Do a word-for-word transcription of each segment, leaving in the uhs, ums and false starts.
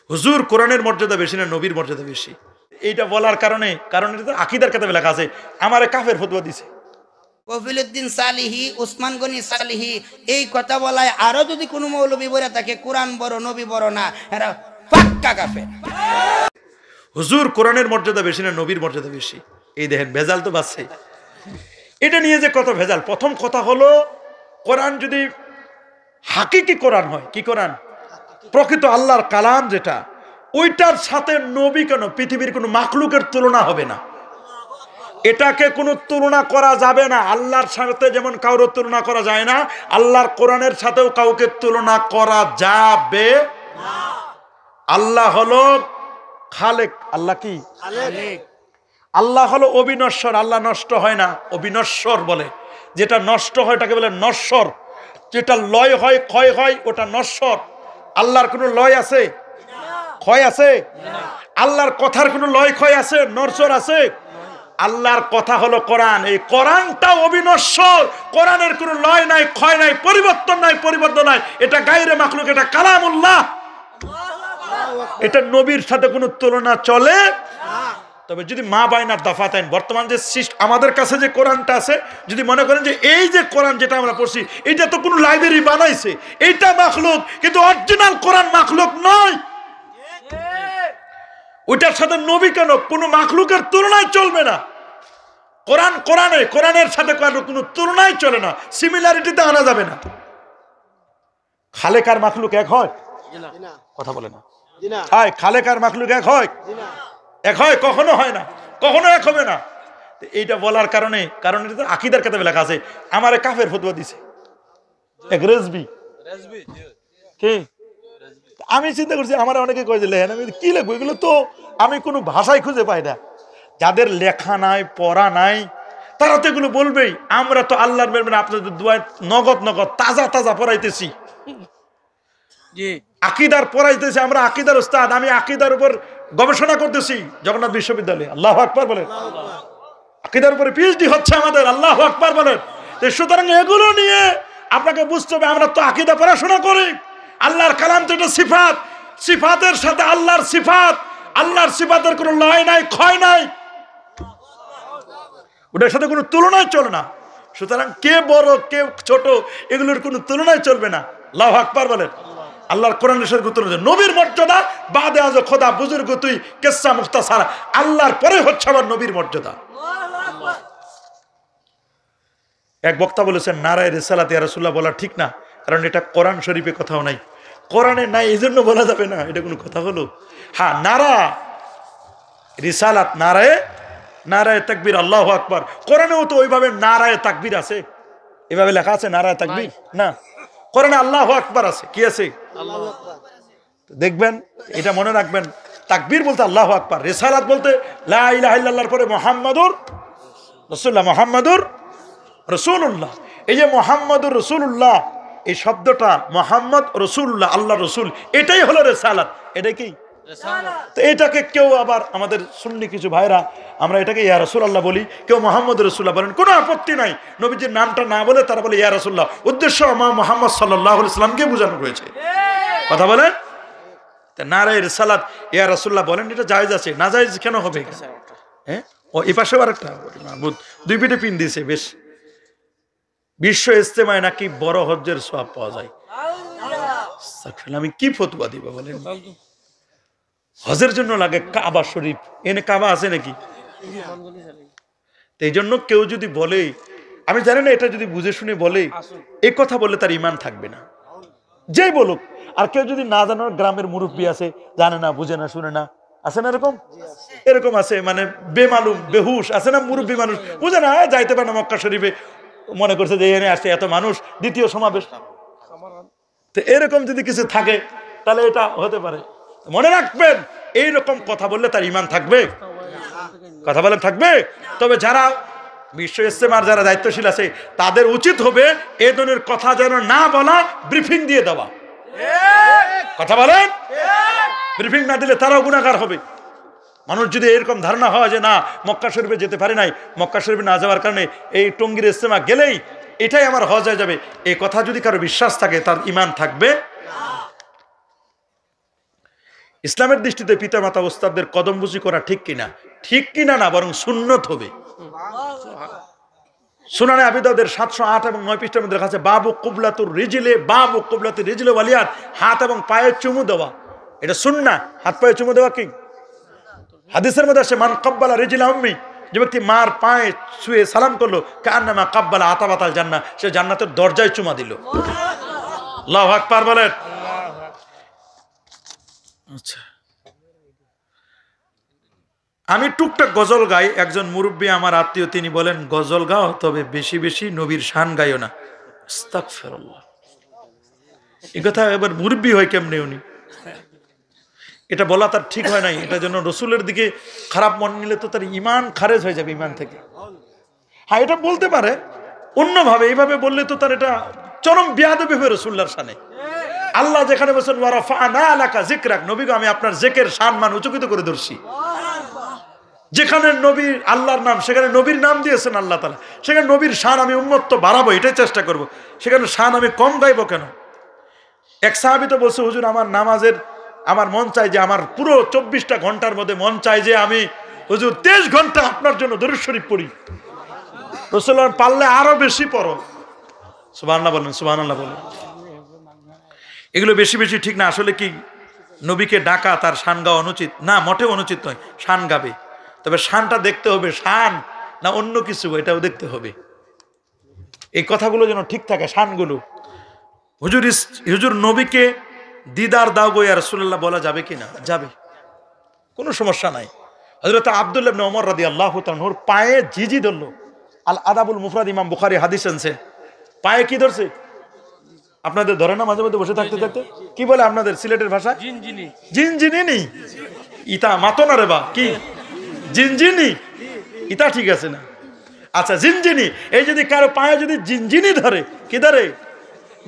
হুজুর, কোরআনের মর্যাদা বেশি না নবীর মর্যাদা বেশি? এইটা বলার কারণে, কারণ এটা তো আকিদার কিতাবে লেখা আছে, আমারে কাফের ফতোয়া দিছে। কফিলুদ্দিন সালিহি, উসমান গনি সালিহি, এই কথা বলায় আরো যদি কোনো মৌলবী বলে থাকে কোরআন বড় নবী বড় না, এরা পাক্কা কাফের। হুজুর, কোরআনের মর্যাদা বেশি না নবীর মর্যাদা বেশি? এই দেখেন, ভেজাল তো বাজছে। এটা নিয়ে যে কত ভেজাল। প্রথম কথা হলো, কোরআন যদি হাকিকি কোরআন হয়, কি কোরআন? প্রকৃত আল্লাহর কালাম যেটা, ওইটার সাথে নবী কেন, পৃথিবীর কোনো মাখলুকের তুলনা হবে না। এটাকে কোনো তুলনা করা যাবে না। আল্লাহর সাথে যেমন কারোর তুলনা করা যায় না, আল্লাহর কোরআনের সাথেও কাউকে তুলনা করা যাবে না। আল্লাহ হলো খালেক। আল্লাহ কি? আল্লাহ হলো অবিনশ্বর। আল্লাহ নষ্ট হয় না, অবিনশ্বর বলে। যেটা নষ্ট হয় ওটাকে বলে নশ্বর। যেটা লয় হয়, ক্ষয় হয়, ওটা নশ্বর। আল্লাহর কোনো লয় আছে? ক্ষয় আছে? আল্লাহর কথার কোনো লয় ক্ষয় আছে, নড়চড় আছে? আল্লাহর কথা হলো কোরআন। এই কোরআনটা অবিনশ্বর। কোরআনের কোনো লয় নাই, ক্ষয় নাই, পরিবর্তন নাই, পরিবর্তন নাই। এটা গায়রে মাখলুক, এটা কালামুল্লাহ। এটা নবীর সাথে কোনো তুলনা চলে। তবে যদি মা বাইনা দাফাতাইন, বর্তমান যে সৃষ্টি, আমাদের কাছে যে কোরআনটা আছে, যদি মনে করেন যে এই যে কোরআন যেটা আমরা পড়ছি, এটা তো কোনো লাইব্রেরি বানাইছে, এইটা মাখলুক, কিন্তু অরিজিনাল কোরআন মাখলুক নয়। ওইটার সাথে নবী কেন, কোনো মাখলুকের তুলনায় চলবে না। কোরআন কোরআনে, কোরআনের সাথে কারো কোনো তুলনায় চলে না, সিমিলারিটিতে আনা যাবে না। খালেক আর মাখলুক এক হয়? কথা বলে না। হয়, খালেক আর মাখলুক এক হয়? এক হয়, কখনো হয় না, কখনো এক হবে না। তো এইটা বলার কারণে, কারণ এটা তো আকিদার কিতাবে লেখা আছে, আমারে কাফের ফতোয়া দিছে এক রেজবি। কি? আমি চিন্তা করছি, আমারে অনেকে কয় যে লেখেন, আমি কি লেখবো? এগুলো তো আমি কোনো ভাষায় খুঁজে পাই না। যাদের লেখা নাই, পড়া নাই, তারা তো এগুলো বলবেই। আমরা তো আল্লাহর মেহরবানি, আপনাদের দোয়ায় নগদ নগদ তাজা তাজা পড়াইতেছি। জি। আকিদার পড়াইতেছি, আমরা আকিদার উস্তাদ। আমি আকিদার উপর গবেষণা করতেছি জগন্নাথ বিশ্ববিদ্যালয়ে। আল্লাহু আকবার বলেন। আকিদার উপরে পিএইচডি হচ্ছে আমাদের। আল্লাহু আকবার বলেন। তো সুতরাং এগুলো নিয়ে আপনাকে বুঝতে হবে, আমরা তো আকিদা পড়াশোনা করি। আল্লাহর কালাম তো এটা সিফাত, সিফাতের সাথে আল্লাহর সিফাত, আল্লাহর সিফাতের কোনো লয় নাই, ক্ষয় নাই, ওটার সাথে কোনো তুলনায় চলে না। সুতরাং কে বড়, কে ছোট, এগুলোর কোনো তুলনায় চলবে না। আল্লাহু আকবার বলেন। আল্লাহর কোরআনের সাথে কোনো তুলনা চলবে না। নবীর মর্যাদা বাদে আজ খোদা বুজুর্গ তুই, কিসসা মুখতাসার, আল্লাহর পরে হচ্ছে আবার নবীর মর্যাদা। এক বক্তা বলেছেন, নারায়ে রিসালাত ইয়া রাসূলুল্লাহ বলা ঠিক না, কারণ এটা কোরআন শরীফে কোথাও নাই। কোরআনে নাই, এই জন্য বলা যাবে না, এটা কোনো কথা হলো? হ্যাঁ, নারা রিসালাত, নারায়ে, নারায়ে তাকবীর, আল্লাহু আকবার। কোরআনেও তো ওইভাবে নারায়ে তাকবীর আছে, এভাবে লেখা আছে নারায়ে তাকবীর? না, কোরআনে আল্লাহু আকবার আছে। কি আছে? তো দেখবেন, এটা মনে রাখবেন, তাকবীর বলতে আল্লাহু আকবার, রিসালাত বলতে লা ইলাহা ইল্লাল্লাহর পরে মুহাম্মাদুর রাসূলুল্লাহ, মুহাম্মাদুর রাসূলুল্লাহ। এই যে মুহাম্মাদুর রাসূলুল্লাহ, এই শব্দটা মুহাম্মদ রাসূলুল্লাহ, আল্লাহর রসুল, এটাই হলো রিসালাত। এটা কি? তো এটাকে কেউ আবার, আমাদের সুন্নি কিছু ভাইরা, আমরা এটাকে ইয়া রাসূলুল্লাহ বলি, কেউ মুহাম্মদ রাসূলুল্লাহ বলেন, কোনো আপত্তি নাই। নবীজির নামটা না বলে তারা বলে ইয়া রাসূলুল্লাহ। উদ্দেশ্য মা মুহাম্মদ সাল্লাল্লাহু আলাইহি সাল্লামকে বোঝানো হয়েছে। কথা বলেন? তা নারায়ে রিসালাত ইয়া রাসূলুল্লাহ বলেন, এটা জায়েজ আছে, না জায়েজ কেন হবে এটা? হ্যাঁ, ও এই পাশেও আরেকটা মাবুদ দুই পিঠে পিন দিছে। বেশ, বিশ্ব ইজতেমায় নাকি বড় হজ্জের সওয়াব পাওয়া যায়। আস্তাগফিরুল্লাহ, আমি কি ফতোয়া দিব বলেন? হজের জন্য লাগে কাবা শরীফ, এনে কাবা আছে নাকি? তো এই জন্য কেউ যদি বলে, আমি জানি না, এটা যদি বুঝে শুনে বলে, এই কথা বললে তার ইমান থাকবে না, যেই বলুক। আর কেউ যদি না জানার, গ্রামের মুরব্বী আছে, জানে না, বুঝে না, শুনে না, আছে না এরকম? এরকম আছে, মানে বেমালুম, বেহুশ আছে না, মুরব্বী মানুষ বুঝে না, হ্যাঁ, যাইতে পারে না মক্কা শরীফে, মনে করছে যে এনে আসছে এত মানুষ, দ্বিতীয় সমাবেশ। তো এরকম যদি কিছু থাকে, তাহলে এটা হতে পারে। মনে রাখবেন, এইরকম কথা বললে তার ইমান থাকবে? কথা বলেন, থাকবে? তবে যারা বিশ্ব ইজতেমার যারা দায়িত্বশীল আছে, তাদের উচিত হবে এ ধরনের কথা যেন না বলা, ব্রিফিং দিয়ে দেওয়া। কথা বলেন, ব্রিফিং না দিলে তারাও গুনাহগার হবে। মানুষ যদি এরকম ধারণা হয় যে না, মক্কা শরীফে যেতে পারি নাই, মক্কা শরীফে না যাওয়ার কারণে এই টঙ্গীর ইজতেমা গেলেই এটাই আমার হজ হয়ে যাবে, এই কথা যদি কারো বিশ্বাস থাকে, তার ইমান থাকবে। ইসলামের দৃষ্টিতে পিতামাতা উস্তাদদের কদমবুজি করা ঠিক কিনা? ঠিক কিনা না, বরং সুন্নত হবে। সুনানে আবি দাউদের সাতশো আট এবং নয় পৃষ্ঠার মধ্যে লেখা আছে, "বাবু কুবলাতুর রিজিলে, বাবু কুবলাতুর রিজিলে ওয়ালিয়ান", হাত এবং পায়ে চুমু দেওয়া, এটা সুন্নাহ। হাত পায়ে চুমু দেওয়া কি? হাদিসের মধ্যে আছে, "মান কাব্বালা রিজিলা উম্মি", যে ব্যক্তি মার পায়ে ছুঁয়ে সালাম করলো, "কাআন্নামা কাব্বালা আতাবাতাল জান্নাহ", সে জান্নাতের দরজায় চুমা দিল। আল্লাহু আকবার বলেন। আচ্ছা, আমি টুকটাক গজল গাই। একজন মুরব্বী আমার আত্মীয়, তিনি বলেন, "গজল গাও, তবে বেশি বেশি নবীর শান গাইও না।" আস্তাগফিরুল্লাহ। এই কথা এবার মুরব্বী হয় কেমনে উনি? এটা বলা তার ঠিক হয় নাই। এটা যেন রসুলের দিকে খারাপ মন নিলে তো তার ইমান খারেজ হয়ে যাবে ইমান থেকে। হ্যাঁ, এটা বলতে পারে অন্যভাবে, এইভাবে বললে তো তার এটা চরম বেয়াদবি হবে রসুল্লার শানে। আল্লাহ যেখানে বলছেন, "ওয়া রাফা'না লাকা যিকরাক", নবী গো, আমি আপনার জেকের শান মান উচ্চকিত করে ধরছি। যেখানে নবী আল্লাহর নাম, সেখানে নবীর নাম দিয়েছেন আল্লাহ তাআলা, সেখানে নবীর শান আমি উম্মত তো বাড়াবো, এটাই চেষ্টা করব। সেখানে শান আমি কম গাইবো কেন? এক সাহাবী তো বলছে, "হুজুর, আমার নামাজের, আমার মন চায় যে আমার পুরো চব্বিশটা ঘন্টার মধ্যে মন চায় যে আমি, হুজুর, তেইশ ঘন্টা আপনার জন্য দরুদ শরীফ পড়ি।" রসুল্লাহ, "পারলে আরো বেশি পড়ো।" সুবহানাল্লাহ বলেন, সুবহানাল্লাহ বলেন। এগুলো বেশি বেশি ঠিক না। আসলে কি, নবীকে ডাকা, তার শান গাওয়া অনুচিত না? মোটেও অনুচিত নয়, শান গাবে। তবে শানটা দেখতে হবে, শান না অন্য কিছু, এটাও দেখতে হবে। এই কথাগুলো যেন ঠিক থাকে, শানগুলো। হুজুর ইস-, হুজুর নবীকে "দিদার দাও গো ইয়া রাসূলুল্লাহ" বলা যাবে কি না? যাবে, কোনো সমস্যা নাই। হযরত আব্দুল্লাহ ইবনে ওমর রাদিয়াল্লাহু তাআলা আনহুর পায়ে জিজি ধরলো। আল আদাবুল মুফরাদ ইমাম বুখারী হাদিস আনছে, পায়ে কি ধরছে? আপনাদের ধরে না মাঝে মধ্যে বসে থাকতে থাকতে? কি বলে আপনাদের সিলেটের ভাষা? জিনজিনি। জিনজিনি নি? ইতা মাতো না রে বা, কি? জিনজিনি? ইতা ঠিক আছে না। আচ্ছা, জিনজিনি, এই যদি কারো পায়ে যদি জিনজিনি ধরে, কি ধরে?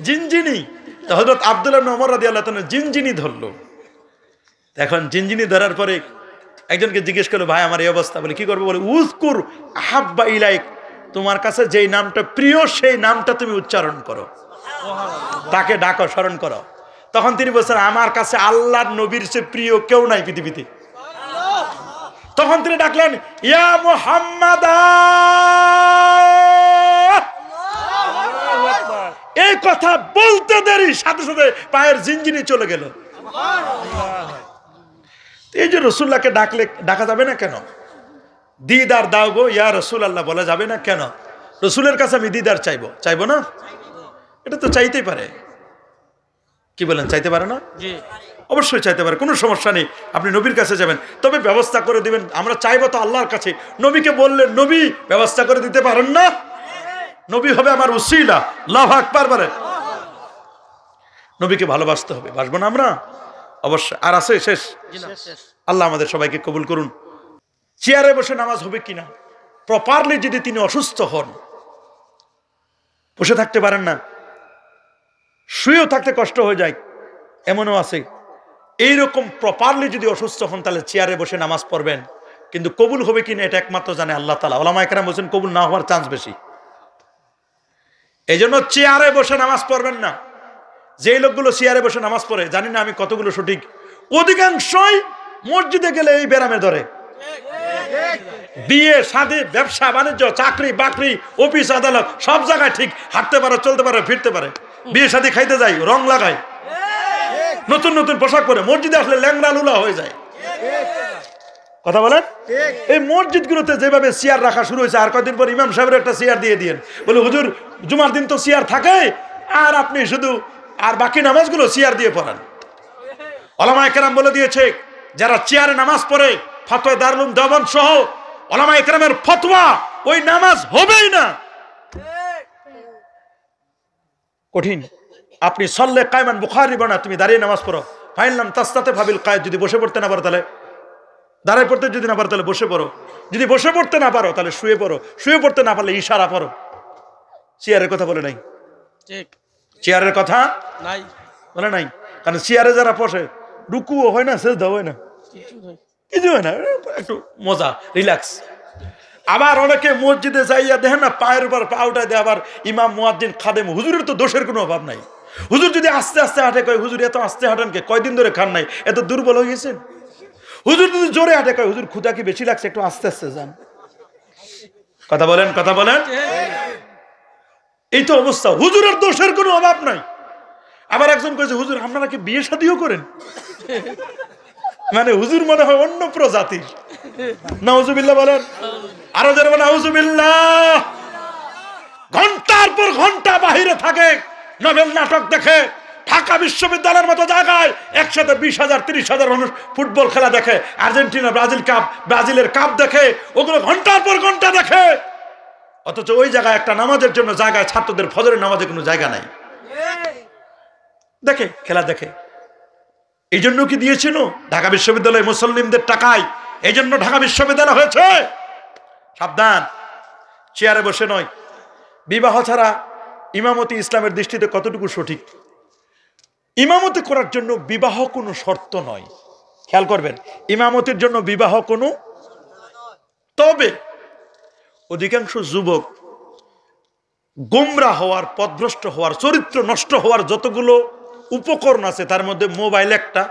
জিনজিনি। তো হযরত আব্দুল্লাহ ইবনে ওমর রাদিয়াল্লাহু তাআলা জিনজিনি ধরলো। এখন জিনজিনি ধরার পরে একজনকে জিজ্ঞেস করলো, "ভাই, আমার এই অবস্থা।" বলে, "কি করবো?" বলে, "উযকুর আহাব্বা ইলাইক, তোমার কাছে যেই নামটা প্রিয় সেই নামটা তুমি উচ্চারণ করো, তাকে ডাকো, স্মরণ করো।" তখন তিনি বলছেন, "আমার কাছে আল্লাহর নবীর চেয়ে প্রিয় কেউ নাই পৃথিবীতে।" তখন তিনি ডাকলেন, "ইয়া মুহাম্মাদা।" এই কথা বলতে দেরি সাথে সাথে পায়ের জিনজিনি চলে গেল। এই যে রসুল্লাহকে ডাকলে, ডাকা যাবে না কেন? "দিদার দাও গো ইয়া রাসূলুল্লাহ" বলা যাবে না কেন? রসুলের কাছে আমি দিদার চাইবো, চাইবো না? এটা তো চাইতেই পারে। কি বলেন, চাইতে পারে না? জি। অবশ্যই চাইতে পারে, কোনো সমস্যা নেই। আপনি নবীর কাছে যাবেন, তবে ব্যবস্থা করে দিবেন। আমরা চাইবো তো আল্লাহর কাছে। নবীকে বললে নবী ব্যবস্থা করে দিতে পারেন না? নবী হবে আমার উসিলা। আল্লাহু আকবার বলে। নবীকে ভালোবাসতে হবে, বাসবো না আমরা? অবশ্যই। আর আছে শেষ? জি না, শেষ। আল্লাহ আমাদের সবাইকে কবুল করুন। চেয়ারে বসে নামাজ হবে কিনা, প্রপারলি যদি তিনি অসুস্থ হন, বসে থাকতে পারেন না, শুয়েও থাকতে কষ্ট হয়ে যায়, এমনও আছে। এইরকম প্রপারলি যদি অসুস্থ হন, তাহলে চেয়ারে বসে নামাজ পড়বেন, কিন্তু কবুল হবে কিনা এটা একমাত্র জানে আল্লাহ তাআলা। ওলামায়ে কেরাম বলছেন কবুল না হওয়ার চান্স বেশি। এই জন্য চেয়ারে বসে নামাজ পড়বেন না। যেই লোকগুলো চেয়ারে বসে নামাজ পড়ে, জানি না আমি কতগুলো সঠিক, অধিকাংশই মসজিদে গেলে এই ব্যারামে ধরে। বিয়ে, শাদী, ব্যবসা, বাণিজ্য, চাকরি, বাকরি, অফিস, আদালত, সব জায়গায় ঠিক হাঁটতে পারে, চলতে পারে, ফিরতে পারে। বিয়ে শাদী খাইতে যায়, রং লাগায়, নতুন নতুন পোশাক পরে, মসজিদে আসলে ল্যাংড়া লুলা হয়ে যায়। কথা বলেন? এই মসজিদগুলোতে যেভাবে চেয়ার রাখা শুরু হয়েছে, আর কয়দিন পর ইমাম সাহেবের একটা চেয়ার দিয়ে দিয়েন, বলে, "হুজুর, জুমার দিন তো চেয়ার থাকে, আর আপনি শুধু, আর বাকি নামাজগুলো চেয়ার দিয়ে পড়ান।" ওলামায়ে কেরাম বলে দিয়েছে, যারা চেয়ারে নামাজ পড়ে, ফতোয়া দারুল উলুম দেওবন্দ সহ ওলামায়ে কেরামের ফতোয়া, ওই নামাজ হবেই না। কঠিন। আপনি সল্লে কায়মান, বুখারী বর্ণনা, তুমি দাঁড়িয়ে নামাজ পড়ো। ফাইন লাম তাস্তাতে ফাবিল কায়েদ, যদি বসে পড়তে না পারো তাহলে, দাঁড়ায় পড়তে যদি না পারো তাহলে বসে পড়ো, যদি বসে পড়তে না পারো তাহলে শুয়ে পড়ো, শুয়ে পড়তে না পারলে ইশারা পড়ো। চেয়ারের কথা বলে নাই। ঠিক। চেয়ারের কথা নাই। বলে নাই। কারণ চেয়ারে যারা বসে, রুকুও হয় না, সেজদাও হয় না। কিছু হয় না, একটু মজা, রিল্যাক্স। আবার অনেকে মসজিদে যাইয়া দেখেন না, পায়ের উপর পা উঠায় দেয়, আবার ইমাম, মুয়াজ্জিন, খাদেম, হুজুরের তো দোষের কোনো অভাব নাই। হুজুর যদি আস্তে আস্তে হাঁটে, কয়, "হুজুর, এত আস্তে হাঁটেন কে? কয়দিন ধরে খান নাই, এত দুর্বল হয়ে গেছেন?" হুজুর যদি জোরে হাঁটে, কয়, "হুজুর, ক্ষুধা কি বেশি লাগছে? একটু আস্তে আস্তে যান।" কথা বলেন, কথা বলেন। এই তো অবস্থা। হুজুরের দোষের কোনো অভাব নাই। আবার একজন কইছে, "হুজুর, আপনারা কি বিয়ে শাদিও করেন?" মানে হুজুর মনে হয় অন্য প্রজাতির। নাউজুবিল্লাহ বলেন। আরো জোরে বলেন, "নাউজুবিল্লাহ।" ঘন্টার পর ঘন্টা বাহিরে থাকে, নোবেল নাটক দেখে, ঢাকা বিশ্ববিদ্যালয়ের মতো জায়গায় একসাথে বিশ হাজার, তিরিশ হাজার মানুষ ফুটবল খেলা দেখে, আর্জেন্টিনা ব্রাজিল কাপ, ব্রাজিলের কাপ দেখে, ওগুলো ঘন্টার পর ঘন্টা দেখে। অথচ ওই জায়গায় একটা নামাজের জন্য জায়গায় ছাত্রদের ফজরের নামাজে কোনো জায়গা নাই। দেখে, খেলা দেখে। এই জন্য কি দিয়েছিল ঢাকা বিশ্ববিদ্যালয় মুসল্লিমদের টাকায়? এই জন্য ঢাকা বিশ্ববিদ্যালয় হয়েছে। সাবধান, চেয়ারে বসে নয়। বিবাহ ছাড়া ইমামতি ইসলামের দৃষ্টিতে কতটুকু সঠিক? ইমামতি করার জন্য বিবাহ কোনো শর্ত নয়। খেয়াল করবেন, ইমামতির জন্য বিবাহ কোনো, তবে অধিকাংশ যুবক গোমরা হওয়ার, পথভ্রষ্ট হওয়ার, চরিত্র নষ্ট হওয়ার যতগুলো উপকরণ আছে, তার মধ্যে মোবাইল একটা।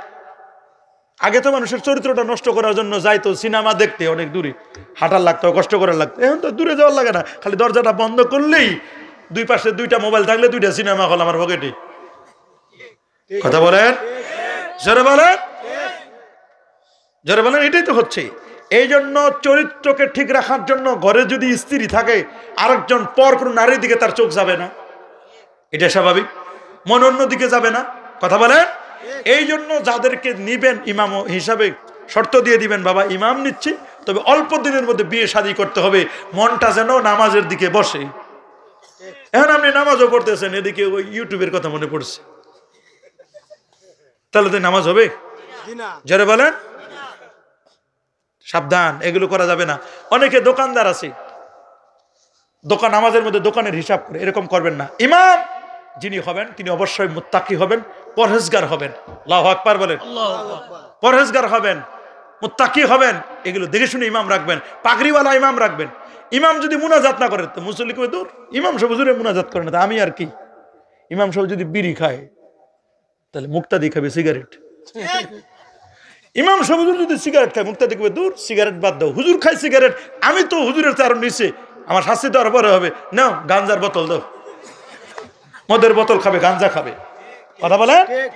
আগে তো মানুষের চরিত্রটা নষ্ট করার জন্য যাইতো সিনেমা দেখতে অনেক দূরে, হাঁটার লাগতো, কষ্ট করার লাগতো। এখন তো দূরে যাওয়ার লাগে না, খালি দরজাটা বন্ধ করলেই দুই পাশে দুইটা মোবাইল থাকলে দুইটা সিনেমা হল আমার পকেটে। কথা বলেন, জোরে বলেন, জোরে বলেন। এটাই তো হচ্ছে। এই জন্য চরিত্রকে ঠিক রাখার জন্য ঘরে যদি স্ত্রী থাকে, আরেকজন পর কোনো নারীর দিকে তার চোখ যাবে না, এটা স্বাভাবিক। মন অন্য দিকে যাবে না। কথা বলেন। এই জন্য যাদেরকে নিবেন ইমাম হিসাবে, শর্ত দিয়ে দিবেন, "বাবা, ইমাম নিচ্ছি, তবে অল্প দিনের মধ্যে বিয়ে শাদী করতে হবে, মনটা যেন নামাজের দিকে বসে।" এখন আপনি নামাজও পড়তেছেন, এদিকে ওই ইউটিউবের কথা মনে পড়ছে, তাহলে তো নামাজ হবে? জোরে বলেন। সাবধান, এগুলো করা যাবে না। অনেকে দোকানদার আছে, দোকান, নামাজের মধ্যে দোকানের হিসাব করে, এরকম করবেন না। ইমাম যিনি হবেন, তিনি অবশ্যই মুত্তাকি হবেন, পরহেজগার হবেন। আল্লাহু আকবার বলেন। পরহেজগার হবেন, মুত্তাকি হবেন, এগুলো দেখে শুনে ইমাম রাখবেন, পাগড়িওয়ালা ইমাম রাখবেন। ইমাম যদি মুনাজাত না করে, তো মুসল্লি কবে, "দূর, ইমাম সাহেব হুজুরে মুনাজাত করে না, তা আমি আর কি?" ইমাম সাহেব যদি বিড়ি খায়, তাহলে মুক্তাদি খাবে সিগারেট। ইমাম সাহেব হুজুর যদি সিগারেট খায়, মুক্তাদি খাবে, "দূর, সিগারেট বাদ দাও, হুজুর খায় সিগারেট, আমি তো হুজুরের চেয়ে আরো নিচে, আমার শাস্তি তো আরো বড় হবে, নাও গাঞ্জার বোতল দাও।" মদের বোতল খাবে, গাঞ্জা খাবে। কথা বলে।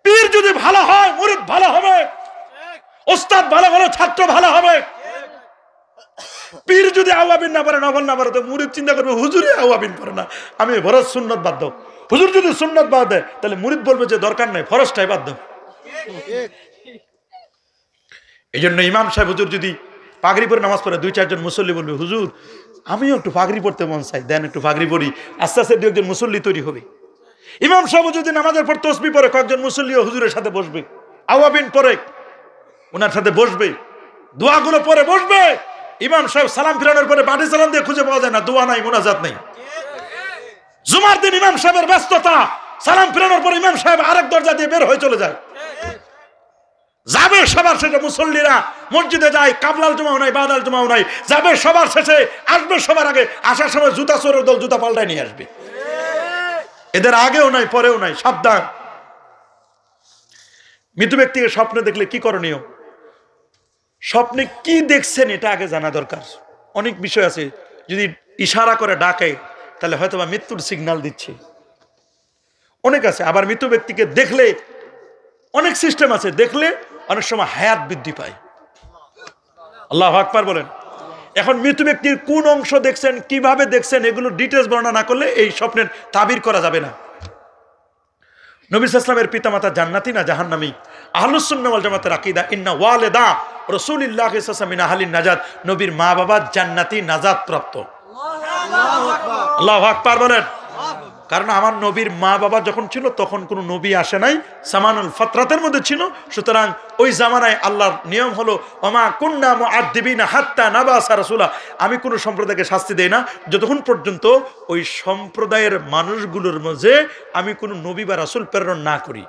পীর যদি ভালো হয়, মুরিদ ভালো হবে। ওস্তাদ ভালো হলে ছাত্র ভালো হবে। পীর যদি আওয়াবিন না পারে, নফল না পারে, তো মুরিদ চিন্তা করবে, "হুজুরে আওয়াবিন পারে না, আমি ফরজ সুন্নত বাদ দাও।" হুজুর যদি সুন্নত বাদ দেয়, তাহলে মুরিদ বলবে যে, "দরকার নাই, ফরজটাই বাদ দাও।" এই জন্য ইমাম সাহেব হুজুর যদি পাগড়ি পরে নামাজ পড়ে, দুই চারজন মুসল্লি বলবে, "হুজুর, আমিও একটু পাগড়ি পড়তে মন চাই, দেন একটু পাগড়ি পড়ি।" আস্তে আস্তে দু একজন মুসল্লি তৈরি হবে। ইমাম সাহেব যদি নামাজের পর তসবি পড়ে, কয়েকজন মুসল্লিও হুজুরের সাথে বসবে, আওয়াবিন পড়ে, ওনার সাথে বসবে, দোয়াগুলো পড়ে বসবে। ইমাম সাহেব সালাম ফিরানোর পরে বাড়ি সালাম দিয়ে খুঁজে পাওয়া যায় না, দোয়া নাই, মোনাজাত নাই। জুমার দিন ইমাম সাহেবের ব্যস্ততা, সালাম ফিরানোর পরে ইমাম সাহেব আরেক দরজা দিয়ে বের হয়ে চলে যায়। যাবে সবার শেষে মুসল্লিরা, মসজিদে যায়, কাবলাল জুমাও নাই, বাদাল জুমাও নাই, যাবে সবার শেষে, আসবে সবার আগে, আসার সময় জুতা চোরের দল জুতা পাল্টায় নিয়ে আসবে। এদের আগেও নাই, পরেও নাই, সাবধান। মৃত ব্যক্তিকে স্বপ্নে দেখলে কি করণীয়? স্বপ্নে কি দেখছেন, এটা আগে জানা দরকার। অনেক বিষয় আছে, যদি ইশারা করে ডাকে, তাহলে হয়তো বা মৃত্যুর সিগন্যাল দিচ্ছে। অনেক আছে, আবার মৃত ব্যক্তিকে দেখলে অনেক সিস্টেম আছে, দেখলে অনেক সময় হায়াত বৃদ্ধি পায়। আল্লাহু আকবার বলেন। এখন মৃত ব্যক্তির কোন অংশ দেখছেন, কিভাবে দেখছেন, এগুলো ডিটেলস বর্ণনা না করলে এই স্বপ্নের তাবির করা যাবে না। নবী সাল্লাল্লাহু আলাইহি ওয়াসাল্লামের পিতামাতা জান্নাতি না জাহান্নামী? আহলুস সুন্নাহ ওয়াল জামাতের আকীদা, ইন্না ওয়ালিদা রাসূলিল্লাহি সাল্লাল্লাহু আলাইহি ওয়াসাল্লাম মিন আহলিন নাজাত, নবীর মা বাবা জান্নাতি, নাজাত প্রাপ্ত। আল্লাহু আকবার বলেন। কারণ আমার নবীর মা বাবা যখন ছিল, তখন কোনো নবী আসে নাই, জামানুল ফাতরাতের মধ্যে ছিল। সুতরাং ওই জামানায় আল্লাহর নিয়ম হলো, "ওমা কুন্না মুআদ্দিবিনা হাত্তা নাবাসা রাসূলা।" আমি কোনো সম্প্রদায়কে শাস্তি দেই না, যতক্ষণ পর্যন্ত ওই সম্প্রদায়ের মানুষগুলোর মাঝে আমি কোনো নবী বা রাসূল প্রেরণ না করি।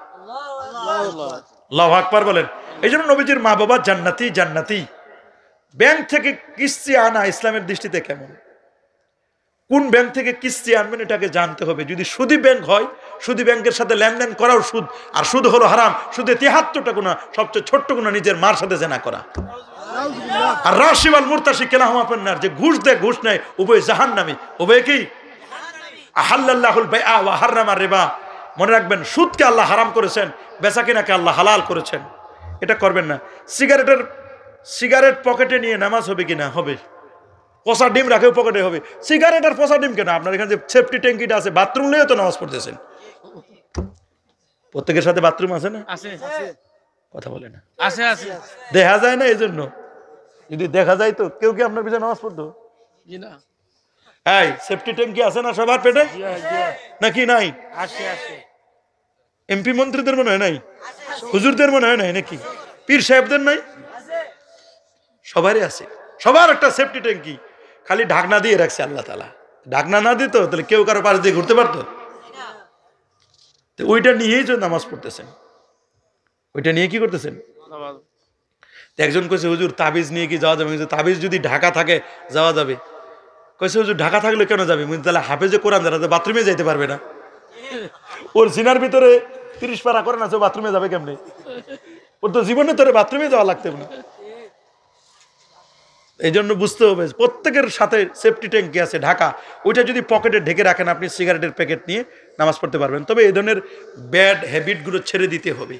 আল্লাহু আকবার বলেন। এই জন্য নবীজির মা বাবা জান্নাতি, জান্নাতি। ব্যাংক থেকে কিস্তি আনা ইসলামের দৃষ্টিতে কেমন? কোন ব্যাংক থেকে কিস্তি আনবেন, এটাকে জানতে হবে। যদি সুদী ব্যাংক হয়, সুদী ব্যাংকের সাথে লেনদেন করাও সুদ, আর সুদ হলো হারাম। সুদে তিহাত্তরটা গুনাহ, সবচেয়ে ছোট্ট গুনাহ নিজের মার সাথে জেনা করা। আর রাশি ওয়াল মুরতাশি কিলাহুমা ফিন্নার, যে ঘুষ দেয়, ঘুষ নেয়, উভয় জাহান্নামী। উভয় কি? আহাল্লাল্লাহুল বাইআ ওয়া হাররামার রিবা। মনে রাখবেন, সুদকে আল্লাহ হারাম করেছেন, বেচা কিনাকে আল্লাহ হালাল করেছেন। এটা করবেন না। সিগারেটের সিগারেট পকেটে নিয়ে নামাজ হবে কি না? হবে। পচা ডিম রাখেও পকেটে হবে। সিগারেট আর পচা ডিম কেন? আপনার এখানে যে সেফটি ট্যাঙ্কিটা আছে, বাথরুম লইয়া তো নামাজ পড়তেছেন। প্রত্যেকের সাথে বাথরুম আছে না? আছে। কথা বলে না। আছে, আছে। দেখা যায় না, এই জন্য। যদি দেখা যায় তো কেউ কি আপনার পিছনে নামাজ পড়তো? জি না। এই সেফটি ট্যাঙ্কি আছে না সবার পেটে? জি হয়, জি হয়। নাকি নাই? আছে, আছে। এমপি মন্ত্রীদের মনে হয় নাই, হুজুরদের মনে হয় নাই নাকি, পীর সাহেবদের নাই? সবারই আছে, সবার একটা সেফটি ট্যাঙ্কি। খালি ঢাকনা দিয়ে রাখছে আল্লাহ তাআলা। ঢাকনা না দিত, তাহলে কেউ কারো পাশ দিয়ে ঘুরতে পারতো? তো ওইটা নিয়েই তো নামাজ পড়তেছেন। ওইটা নিয়ে কি করতেছেন? নামাজ। তো একজন কইছে, "হুজুর, তাবিজ নিয়ে কি যাওয়া যাবে?" আমি কইছি, "তাবিজ যদি ঢাকা থাকে, যাওয়া যাবে।" কইছে, "হুজুর, ঢাকা থাকলে কেন যাবে?" আমি কইছি, "তাহলে হাফেজে কোরআন যারা, তো বাথরুমে যাইতে পারবে না। ওর সিনার ভিতরে তিরিশ পারা কোরআন আছে, ও বাথরুমে যাবে কেমনে? ওর তো জীবনে তোরে বাথরুমে যাওয়া লাগতে না।" এই জন্য বুঝতে হবে, প্রত্যেকের সাথে সেফটি ট্যাঙ্কি আছে ঢাকা। ওইটা যদি পকেটে ঢেকে রাখেন, আপনি সিগারেটের প্যাকেট নিয়ে নামাজ পড়তে পারবেন। তবে এই ধরনের ব্যাড হ্যাবিটগুলো ছেড়ে দিতে হবে।